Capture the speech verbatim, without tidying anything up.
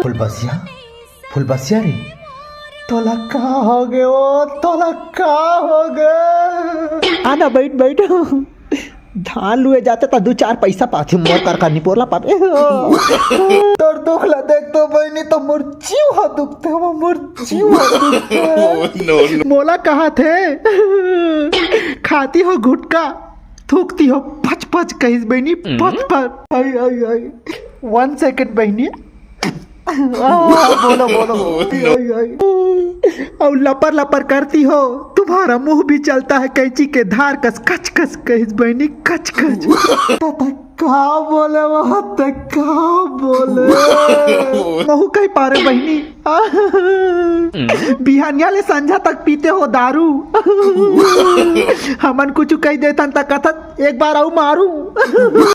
फुलबसिया, फुलबसिया रे, तोला का हो गे ओ, तोला का हो गे? आना, बैठ, बैठ। धान लुए जाते त दू चार पैसा पाथे, मोर कर का निपोरला पाबे। तोर दुख ला देख तो बहिनी, त मोर जीव ह दुखथे, वो मोर जीव ह दुखथे। मोला कहाथे, खाती हो गुटका, थूकती हो पच पच कहिस बहिनी, पच पच। आई, आई, आई। One second बहिनी। आ, बोलो, बोलो। आई, आई। अउ लपर लपर करती हो, तुम्हारा मुंह भी चलता है कैंची के धार कस, कच कच कहिस बहिनी, कच कच। त का बोले वो, त का बोले? महू कहि पारे बहिनी। बिहानिया ले संझा तक पीते हो दारू। हमन कुछ कहि देथन त कथत एक बार अउ मारू।